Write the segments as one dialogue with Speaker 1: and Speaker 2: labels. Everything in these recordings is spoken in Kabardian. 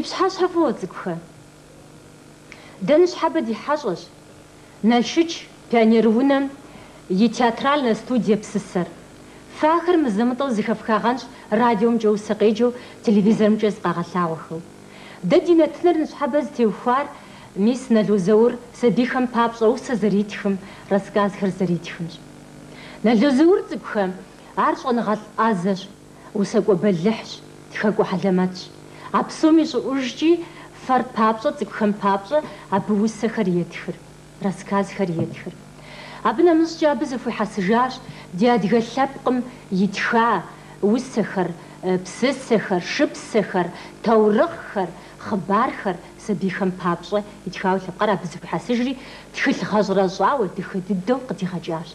Speaker 1: пщыхьэщхьэ фӏыуэ, цӏыкӏухэ! Дэ ныщхьэбэ ди хьэщӏэщ Налшыч Пионер унэм и театральнэ студие псысэр. Фэ ахэр мызэ-мытӏэу зэхэфхагъэнщ радиомкӏэ усэ къеджэу, телевизорымкӏэ зыкъагъэлъагъуэхэу. Дэ ди нэтыныр ныщхьэбэ зытеухуар мис Нало Заур сабийхэм папщӏэ усэ зэритхым, рассказхэр зэритхымщ. Нало Заур, цӏыкӏухэ, ар щӏэныгъэлӏ ӏэзэщ, усакӏуэ бэлыхьщ, тхакӏуэ хьэлэмэтщ. А псом ищӏыӏужкӏи фэр папщӏэ, цӏыкӏухэм папщӏэ абы усэхэр етхыр, рассказхэр етхыр. Абы нэмыщӏкӏэ абы зэхуихьэсыжащ ди адыгэ лъэпкъым итха усэхэр, псысэхэр, шыпсэхэр, таурыхъхэр, хъыбархэр сабийхэм папщӏэ итхауэ лъэпкъыр абы зэхуихьэсыжри, тхылъ гъэщӏэрэщӏауэ дахэ дыдэу къыдигъэкӏащ.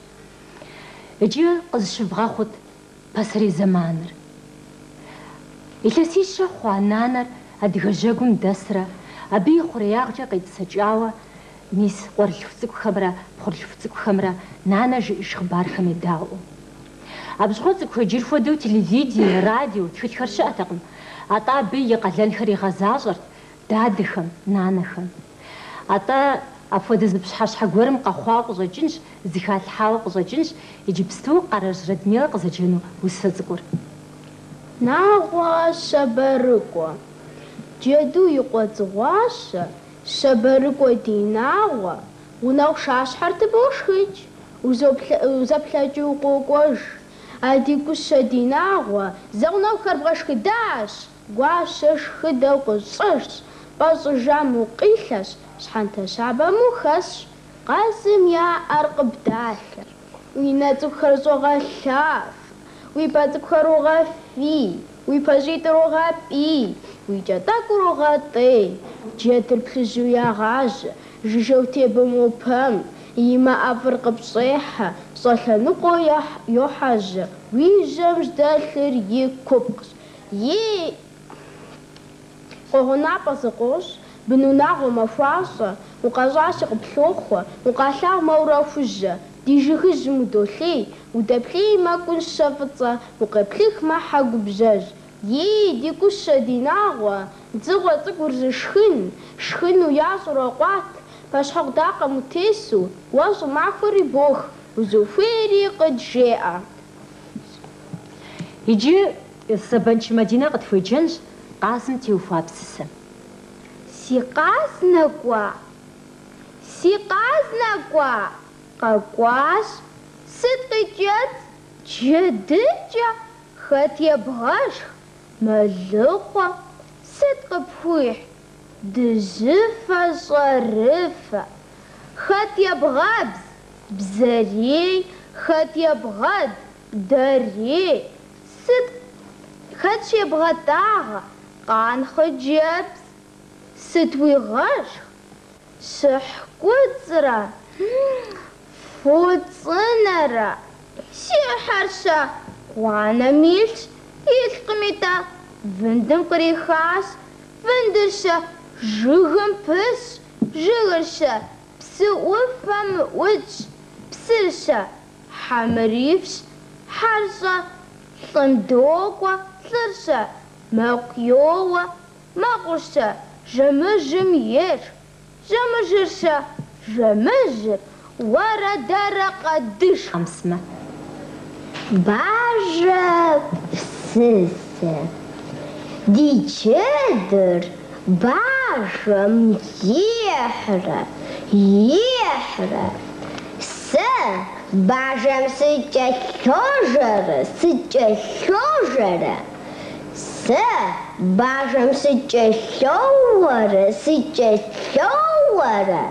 Speaker 1: Иджы къызыщывгъэхъут пасэрей зэманыр. Илъэсищэ хъуа нанэр адыгэ жьэгум дэсрэ, абы и хъуреягъкӏэ къетӏысэкӏауэ, мис къуэрылъху цӏыкӏухэмрэ пхъурылъху цӏыкӏухэмрэ нанэ жиӏэж хъыбархэм едаӏуэу. Абы щыгъуэ цӏыкӏухэ иджыр хуэдэу телевидение, радио, тхылъхэр щыӏэтэкъым, атӏэ абы и къалэнхэр игъэзащӏэрт дадэхэм, нанэхэм. Атӏэ апхуэдэ зы пщыхьэщхьэ гуэрым къэхъуауэ къыщӏэкӏынщ, зыхалъхьауэ къыщӏэкӏынщ иджыпсту Къарэжь Радмилэ къызэджэну усэ цӏыкӏур.
Speaker 2: Нагъуэ щабэрыкӏуэ. Джэду и къуэ дзыгъуащэ, щабэрыкӏуэ ди нагъуэ, гъунэгъу шащхьэр тыбошхыкӏ, узэплъэкӏыу укъокӏуэж. А ди кӏущэ ди нагъуэ, зэгъунэгъухэр бгъэшхыдащ, гуащэ шхыдэу къыщӏэжщ, пӏэ щӏыжам укъилъэщ, щхьэнтэ щабэм ухэсщ, къазым я ӏэр къыбдалъэ. Уи нэ цӏыкӏухэр щӏогъэлъафэ, уи пэ цӏыкӏухэр уогъэфий, уи пащӏитӏыр уогъэпӏий, уи кӏэ тӏэкӏур уогъэтӏей. Джэдыр плъыжьу ягъажьэ, жыжьэу тебэм уопэм, и мэ ӏэфӏыр къыпщӏехьэ, щӏэлъэныкъуэу йохьэжьэ, уи жьэм жьэдэлъыр и купкъщ. Ей, къуэгъэнапӏэ зыкъощӏ, бынунагъуэ махуащӏэ, укъащӏащи къыплъохъуэ, укъалъагъумэ урахужьэ, ди жыгыжьым удолъей, удэплъеймэ кӏунщэ фӏыцӏэ, укъеплъыхмэ хьэ губжьэжь. Ей, ди кӏущэ, ди нагъуэ, дзыгъуэ цӏыкӏур зышхын, шхыну ящӏурэ къуат, пэшхьэку дакъэм утесу, уэ щӏымахуэри бох, узыхуейри къыджеӏэ.
Speaker 1: Иджы Сэбаншы Мадинэ къытхуеджэнщ къазым теухуа псысэм.
Speaker 2: Си къаз нэкӏуа? Си къаз нэкӏуа? Къэкӏуащ. Сыт къикӏэцӏ? Джэдыкӏэ? Хэт ебгъэшх? Мэлыхъуэ. Сыт къыпхуихь? Дыжьыфэ, щӏэрыфэ. Хэт ебгъэбз? Бзэрей. Хэт ебгъэд? Дэрей. Сыт хэт щебгъэтӏагъэ? Къан хъыджэбз. Сыт уигъэшх? Щыхь куцӏрэ фо цӏынэрэ? Си ӏыхьэр-щэ? Гъуанэм илъщ, илъкъыми-тӏэ, вындым кърихащ. Вындыр-щэ? Жыгым пысщ, жыгыр-щэ? Псы ӏуфэм ӏутщ, псыр-щэ? Хьэмырифщ, хьэр-щэ? Лӏым докӏуэ, лӏыр-щэ? Мэкъу йоуэ, мэкъур-щэ? Жэмыжьым ешх, жэмыжьыр-щэ? Жэмыжьыр уэрэ дэрэ къэдышх.
Speaker 1: Сымэ.
Speaker 3: Бажэ псысэ. Ди джэдыр бажэм ихьрэ, ихьрэ. Сэ бажэм сыкӏэлъожэрэ, сыкӏэлъожэрэ. Сэ бажэм сыкӏэлъоуэрэ, сыкӏэлъоуэрэ.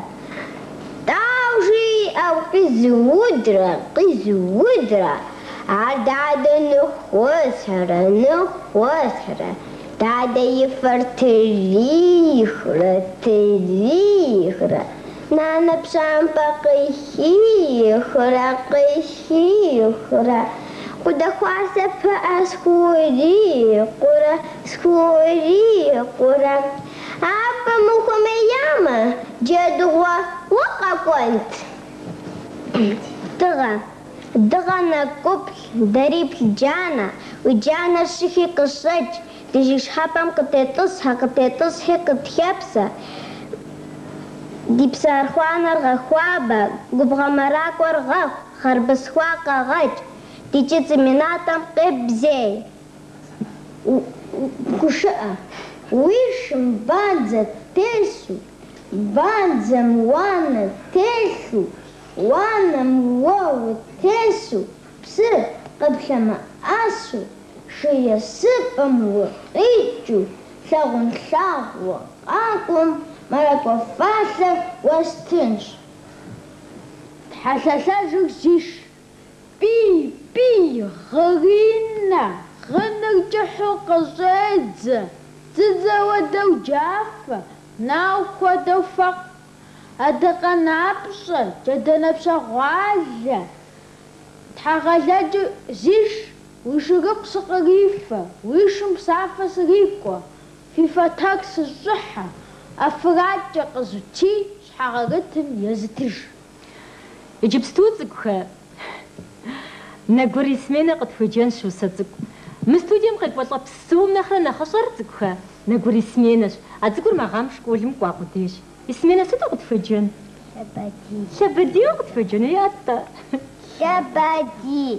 Speaker 3: Тӏау жиӏэу къизудрэ, къизудрэ. Ар дадэ ныхуэсхьрэ, ныхуэсхьрэ. Дадэ и фэр трихрэ, трихрэ. Нанэ пщампӏэ къыхихрэ, къыхихрэ. Къудэхуасэ пыӏэ схурикъурэ, схурикъурэ. Абым ухуэмеямэ, джэдыгъуэ уэ къэкӏуэнт. Дыгъэ. Дыгъэ нэкӏуплъ, дариплъ джанэ, уи джанэр щыхи къыщӏэкӏ. Ди жыг щхьэпэм къытетӏысхьэ, къытетӏысхьи къытхэпсэ. Ди псы архъуанэр гъэхуабэ, губгъуэ мэракӏуэр гъэхъу, хъарбыз хуа къэгъэкӏ. Ди кӏыцӏым и натӏэм къебзей. Гушыӏэ. Уи шым бадзэ тесу, бадзэм уанэ телъу, уанэм уэ утесу, псыр къыплъэмыӏэсу, шы есыпӏэм укъикӏыу, лъагъунлъагъу укъакӏуэм, мэракӏуэ фалъэ уэстынщ.
Speaker 2: Тхьэлъэлъэжыр зиш. Пӏий, пӏий, гъыринэ, гъыныр кӏыхьу къыщӏедзэ, дзыдзэ хуэдэу джафэ, нал хуэдэу фэкъу, адакъэ напщӏэ, джэдэнэпщэгъуалэ, Тхьэгъэлэджыр зиш, уи шырыкъу сыкърифэ, уи шым псафэ срикӏуэ, фи фэтэр сыщӏыхьэ, ӏэфракӏэ къызути, щхьэгъэрытым езытыж.
Speaker 1: Иджыпсту цӏыкӏухэ, Нэгур Исменэ къытхуеджэнщ усэ цӏыкӏу. Мы студием къекӏуэлӏэ псом нэхърэ нэхъыщӏэр цӏыкӏухэ, Нэгур Исменэщ. А цӏыкӏур мы гъэм школым кӏуа къудейщ. Исменэ, сыт укъытхуеджэн?
Speaker 3: Лъэбэдий.
Speaker 1: Лъэбэдий укъытхуеджэну иӏэт-тӏэ?
Speaker 3: Лъэбэдий,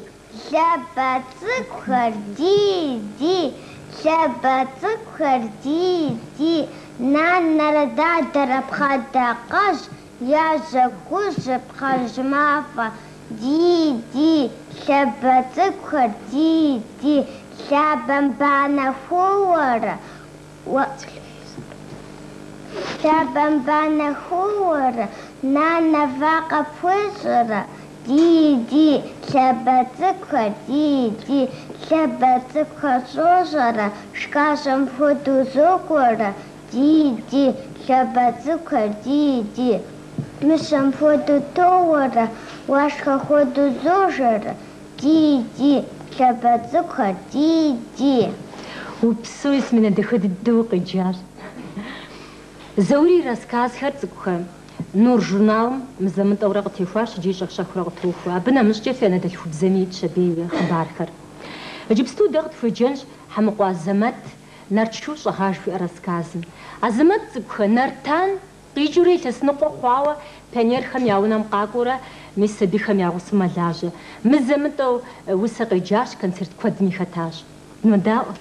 Speaker 3: лъэбэ цӏыкӏухэр ди, ди, лъэбэ цӏыкӏухэр ди, ди, нанэрэ дадэрэ пхъэдакъэжь, яжьэ хужьыр пхъэжь мафӏэ, ди, ди, лъэбэ цӏыкӏухэр ди, ди, лъабэм банэ хоуэрэ, лъабэм банэ хоуэрэ, нанэ вакъэ пхуещӏэрэ, ди, ди, лъэбэ цӏыкӏухэр ди, ди, лъэбэ цӏыкӏухэр щӏощӏэрэ, шкӏащӏэм хуэдэу зокӏуэрэ, ди, ди, лъэбэ цӏыкӏухэр ди, ди, мыщэм хуэдэу тоуэрэ, уашхэ хуэдэу зожэрэ, ди, ди, лъэбэ цӏыкӏухэр ди, ди.
Speaker 1: Упсэу, Исменэ, дахэ дыдэу укъеджащ. Заур и рассказхэр цӏыкӏухэ Нур журналым мызэ-мытӏэурэ къытехуащ икӏи щӏэх-щӏэхыурэ къытохуэ. Абы нэмыщӏкӏэ фи анэдэлъхубзэми итщ абы и хъыбархэр. Иджыпсту дэ къытхуеджэнщ Хьэмыкъуэ Азэмэт Нартшу щӏэгъа жыхуиӏэ рассказым. Азэмэт цӏыкӏухэ, Нартан къикӏыурэ илъэс ныкъуэ хъуауэ пионерхэм я унэм къакӏуэурэ мис сабийхэм я гъусэу мэлажьэ. Мызэ-мытӏэу усэ къеджащ, концерт куэдми хэтащ. Дынодаӏуэ.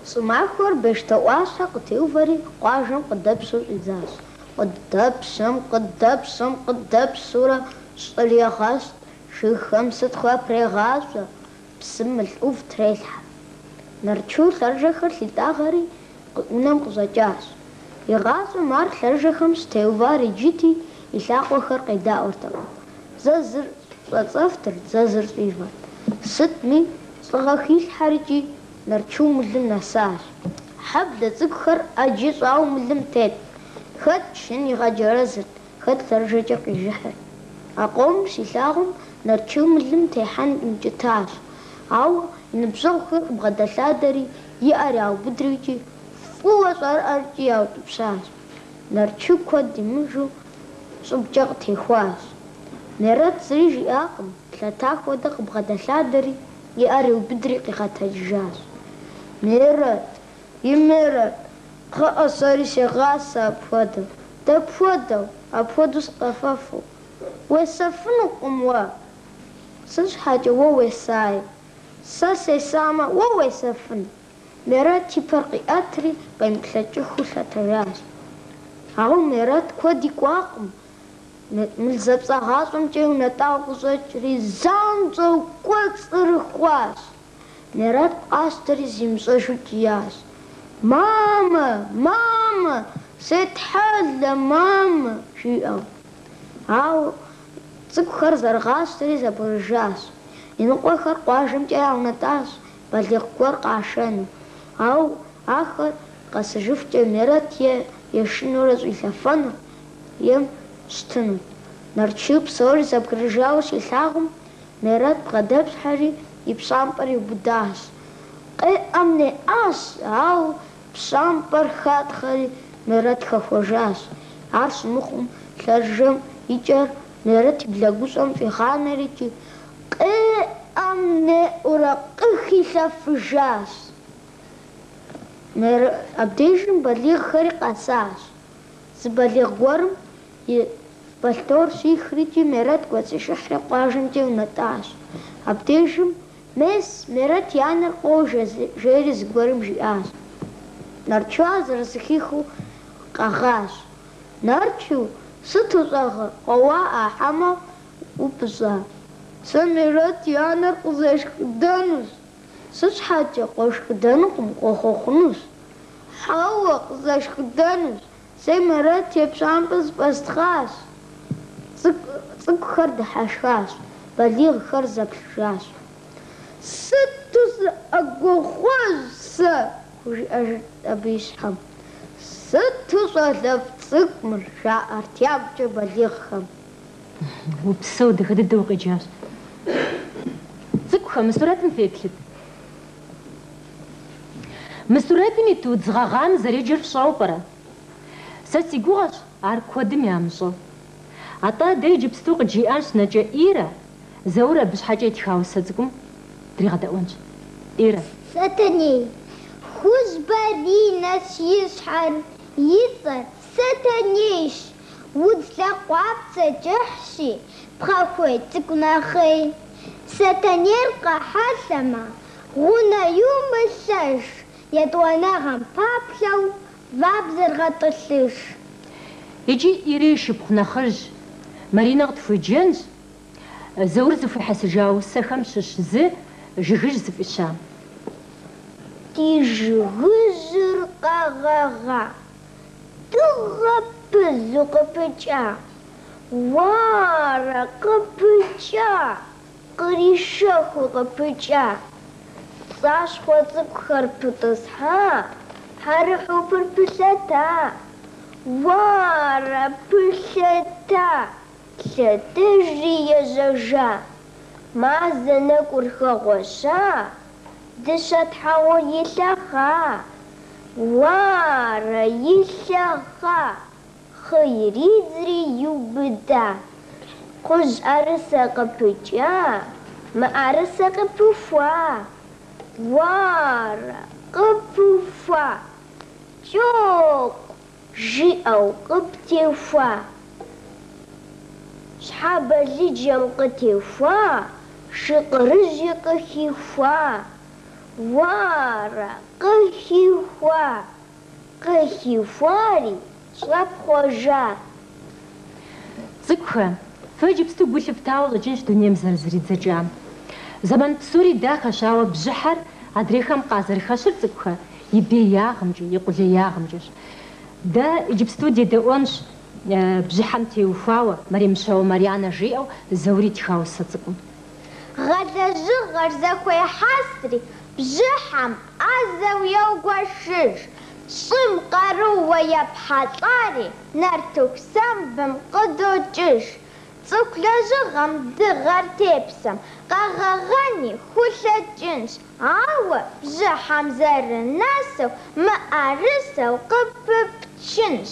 Speaker 4: Щӏымахуэр Бещтау ӏуащхьэ къытеувэри къуажэм къыдэпщэу щӏидзащ. Къыдэпщэм, къыдэпщэм, къыдэпщэурэ щӏыр егъэщт, жыгхэм сытхъу япрегъащӏэ, псым мыл ӏув трелъхьэ. Нартшу лъэрыжэхэр лъитӏагъэри унэм къыщӏэкӏащ. Игъащӏэм ар лъэрыжэхэм щытеувар иджыти, и лъакъуэхэр къедаӏуэртэкъым. Зэ зыр щӏэцӏэфтырт, зэ зыр щӏивэрт. Сытми, лӏыгъэ хилъхьэрикӏи Нартшу мылым нэсащ. Хьэблэ цӏыкӏухэр ӏэджи щӏауэ мылым тетт. Хэт чын игъэджэрэзырт, хэт лъэрыжэкӏэ къижыхьырт. А къомыр щилъагъум Нартшу мылым техьэн укӏытащ. Ауэ и ныбжьэгъухэр къыбгъэдэлъадэри, и ӏэр яубыдрикӏи, фӏыуэ щӏэрыӏэркӏи яутӏыпщащ. Нартшу куэд имыжу щӏыбкӏэ къытехуащ. Мерэт зыри жиӏакъым, лъэта хуэдэ къыбгъэдэлъадэри, и ӏэр иубыдри къигъэтэджыжащ. Мерэт, и Мерэт, кхъыӏэ сэри сегъасэ апхуэдэу. Дапхуэдэу, апхуэдэу сыкъэфэфу? Уесэфынукъым уэ. Сыт щхьэкӏэ уэ уесаи? Сэ сесамэ, уэ уесэфын? Мерэт и пэр къиӏэтри, къемыплъэкӏыхыу лъэтэжащ. Ауэ Мерэт куэд икӏуакъым. Мыл зэпцӏагъащӏэмкӏэ иунэтӏауэ къыщӏэкӏри, занщӏэу кӏуэцӏрыхуащ. Мерэт къащтэри зимыщӏэжу кӏиящ. Мамэ, мамэ, сетхьэлэ, мамэ, жиӏэу. Ауэ цӏыкӏухэр зэрыгъащтэри зэбгрыжащ. Иныкъуэхэр къуажэмкӏэ яунэтӏащ, балигъ гуэр къашэну. Ауэ ахэр къэсыжыхукӏэ Мерэт е ешынурэ щӏилъэфэнут, е щтынут. Нартшу псори зэбгрыжауэ щилъагъум, Мерэт бгъэдэпщхьэри и пщампӏэр иубыдащ. Къеӏэм неӏащ, ауэ пщампӏэр хатхъэри Мерэт хэхуэжащ. Ар щымыхъум, лъэрыжэм и кӏэр Мерэт и блэгущӏэм фӏигъанэрикӏи, къеӏэм неӏэурэ къыхилъэфыжащ. Абдежым балигъхэри къэсащ. Зы балигъ гуэрым и бэлътор щихри икӏи Мерэт кӏуэцӏишыхьри къуажэмкӏэ иунэтӏащ. Абдежым Мес, Мерэт и анэр къожэ, жери зыгуэрым жиӏащ. Нарчу ар зэрызэхихыу къэгъащ. Нарчу, сыт ущӏэгъыр, къоуаӏа хьэмэ упӏыщӏа? Сэ Мерэт и анэр къызэшхыдэнущ. Сыт щхьэкӏэ, къошхыдэнукъым, къохъуэхъунущ. Хьэуэ, къызэшхыдэнущ. Сэ Мерэт и пщампӏэр зэфӏэстхъащ. Цӏыкӏухэр дыхьэшхащ, балигъхэр зэплъыжащ. Сыту сыӏэгуахъуэжь сэ, хужиӏэжырт абы и щхьэм. Сыту щӏалэфӏ цӏыкӏу мыр, жаӏэрт ягукӏэ балигъхэм.
Speaker 1: Упсэу, дахэ дыдэу укъеджащ. Цӏыкӏухэ, мы сурэтым феплъыт. Мы сурэтым ит удз гъэгъам зэреджэр фщӏэуэ пӏэрэ? Сэ си гугъэщ ар куэдым ямыщӏэу. Атӏэ, дэ иджыпсту къыджиӏэнщ Нэкӏэ Ирэ, Заур абы щхьэкӏэ итха усэ цӏыкӏум дригъэдэӏуэнщ. Ирэ.
Speaker 3: Сэтэней. Хужь баринэщ и щхьэр, и цӏэр Сэтэнейщ. Удз лъакъуапцӏэ кӏыхьщи, пхъэхуей цӏыкӏу нэхъей. Сэтэнейр къэхьэлъэмэ, гъунэ иумылъэж, етӏуанэгъэм паплъэу вабзэр гъэтӏылъыж.
Speaker 1: Иджы Ирэ и шыпхъу нэхъыжь Маринэ къытхуеджэнщ, Заур зэхуихьэсыжа усэхэм щыщ зы Жыгыжь зыфӏищам.
Speaker 3: Ди жыгыжьыр къэгъэгъа, Дыгъэ пызу къыпыкӏа, уарэ, къыпыкӏа, къришэхыу къыпыкӏа. Пцӏащхъуэ цӏыкӏухэр пытӏысхьа, хьэрыхьупыр пылъэта, уарэ, пылъэта, лъэтэжри ежьэжа. Мазэ нэкӏур хэгъуэща, дыщэ тхьэгъур илъэхъа, Уарэ, илъэхъа, хъы иридзри иубыда. Кхъужь ӏэрысэ къыпыкӏа, мыӏэрысэ къыпыхуа. Уарэ, къыпыхуа, кӏокъу, жиӏэу къыптехуа. Щхьэ балыджэм къытехуа, шыкъырыжьи къыхихуа. Уарэ, къыхихуа, къыхихуари щӏэпхъуэжа.
Speaker 1: Цӏыкӏухэ, фэ иджыпсту гу лъыфтауэ къыщӏэкӏынщ дунейм зэрызэридзэкӏам. Зэман псори дахэщ, ауэ бжьыхьэр адрейхэм къазэрыхэщыр цӏыкӏухэ, и беягъымкӏэ, и къулеягъымкӏэщ. Дэ иджыпсту дедэӏуэнщ бжьыхьэм теухуауэ Мэремщауэ Марьянэ жиӏэу Заур итха усэ цӏыкӏум.
Speaker 3: Гъэ лэжьыгъэр зэхуехьэсри, бжьыхьэм ӏэзэу еугуэшыж. Щӏым къарууэ епхьэлӏари нартыху сэмбым къыдокӏыж. Цӏыху лэжьыгъэм дыгъэр тепсэм, къэгъэгъэни хулъэкӏынщ, ауэ бжьыхьэм зэрынэсу мыӏэрысэу къыпыпчынщ.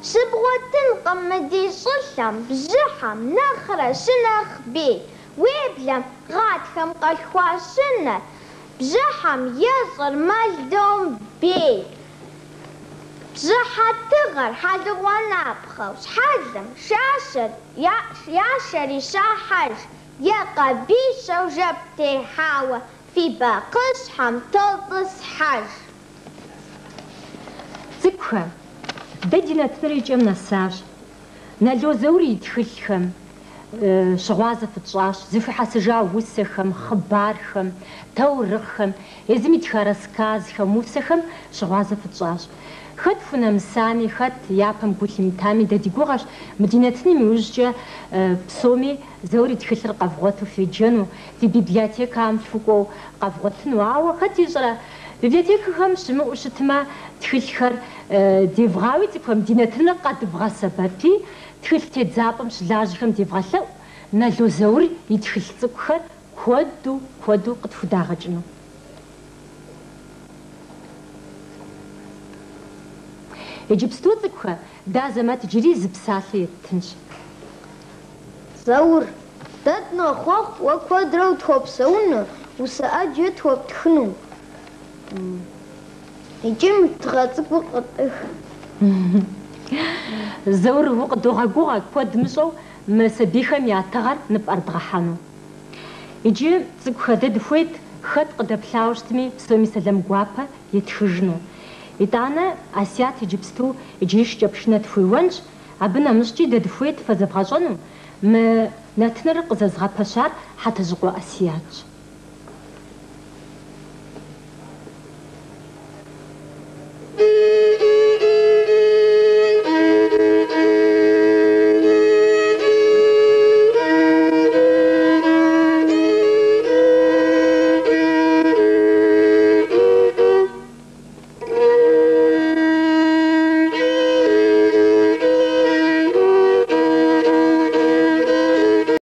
Speaker 3: Щыбгъуэтынкъым мы ди щӏылъэм бжьыхьэм нэхърэ щынэхъ бей. Уеблэм гъатхэм къалъхуа щынэр бжьыхьэм ещӏыр мэл домбей. Бжьыхьэ тыгъэр хьэлыгъуанапхъэу щхьэлым шащэр яшэри щахьэж, е къэбищэу жэп техьауэ фи бакъыщхьэм тотӏысхьэж.
Speaker 1: Цӏыкӏухэ, дэ ди нэтыныр и кӏэм нэсащ. Нало Заур и тхылъхэм щыгъуазэ фытщӏащ, зэхуихьэсыжа усэхэм, хъыбархэм, таурыхъхэм, езым итха рассказхэм, усэхэм щыгъуазэ фытщӏащ. Хэт хунэмысами, хэт япэм гу лъимытами, дэ ди гугъэщ мы ди нэтыным иужькӏэ псоми Заур и тхылъыр къэвгъуэту феджэну, фи библиотекэм фыкӏуэу къэвгъуэтыну. Ауэ хэт ищӏэрэ, библиотекэхэм щымыӏэу щытмэ, тхылъхэр девгъауи цӏыкӏухэ, ди нэтыныр къэдвгъэсэбэпи, тхылъ тедзапӏэм щылажьэхэм девгъэлъэӏу Нало Заур и тхылъ цӏыкӏухэр куэду, куэду къытхудагъэкӏыну. Иджыпсту, цӏыкӏухэ, дэ Азэмэт иджыри зы псалъэ еттынщ.
Speaker 4: Заур, дэ дынохъуэхъу уэ куэдрэ утхуэпсэуну, усэ ӏэджэ тхуэптхыну. Иджы мы тыгъэ цӏыкӏур къытӏых.
Speaker 1: Заур, укъыдогъэгугъэ куэд мыщӏэу мы сабийхэм я тыгъэр ныпӏэрыдгъэхьэну. Иджы, цӏыкӏухэ, дэ дыхуейт хэт къыдэплъауэ щытми, псоми сэлам гуапэ етхыжыну. Итӏанэ Асият иджыпсту иджыри шыкӏэпшынэ тхуеуэнщ, абы нэмыщӏкӏи дэ дыхуейт фэ зэвгъэщӏэну, мы нэтыныр къызэзыгъэпэщар Хьэтэжьыкъуэ Асиятщ.